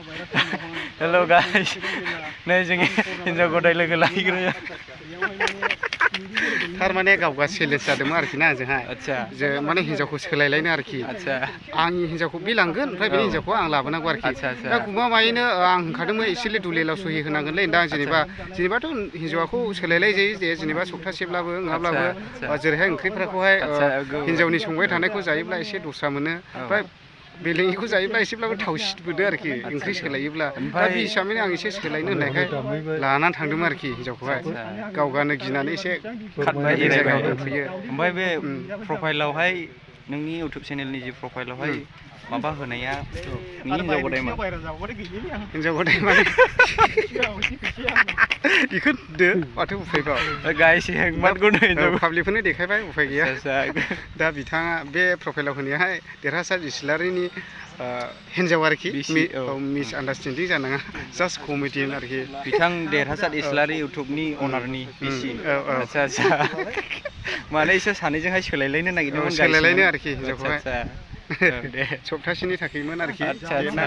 हेल' guys नै जोंनि हिन्जाव गदाय लोगो लाहैग्रोयो थारमाने गावगा चेलेन्ज जादोंमोन आरोखि ना जोंहा आदसा जे माने हिन्जावखौ सोलायलायनो आरोखि आदसा आंनि हिन्जावखौ बे लांगोन ओमफ्राय बेनि हिन्जावखौ आं लाबोनांगौ आरोखि आदसा आदसा दा गमामायैनो आं होनखादोंमोन एसेलै दुलेलाव सहि होनांगोनलै दा जेनेबाथ' हिन्जावखौ सोलायलाय जायो जे जेनेबा सप्तासेब्लाबो नङाब्लाबो जेरैहाय ओंख्रिफोरखौहाय हिन्जावनि संबाय थानायखौ जायोब्ला एसे दस्रा मोनो ओमफ्राय बेलेगनिखौ जायोब्ला एसेब्लाबो थावसिद मोनो आरोखि ओंख्रि सोलायोब्ला दा बे हिसाबैनो आं एसे सोलायनो होननायखाय लानानै थांदोंमोन आरोखि हिन्जावखौहाय गावगानो गिनानै एसे खारबाय जायगायाव एरायबाय दोनथ'यो ओमफ्राय बे प्रफाइलावहाय नोंनि इउटुब चेनेलनि जि प्रफाइलावहाय माबा होनाया नोंनि हिन्जाव गदायमोन हिन्जाव गदाय माने बेखौ होनदो माथो उफायबाव गाइस हेंमारगौ नै पाब्लिकफोरनो देखायबाय उफाय गैया दा बिथाङा बे प्रफाइलाव होनायाहाय देरहासार इस्लारिनि हिन्जाव आरोखि मिस आन्डारस्टेन्डिं जानाङा जास्ट कमेडियान आरोखि बिथां देरहासार इस्लारि इउटुबनि अनारनि बिसि आदसा आदसा माने इसोर सानैजोंहाय सोलायलायनो नागिरदोंमोन सोलायलायनो आरोखि हिन्जावखौहाय दे सप्तासेनि थाखायमोन आरोखि आदसा आदसा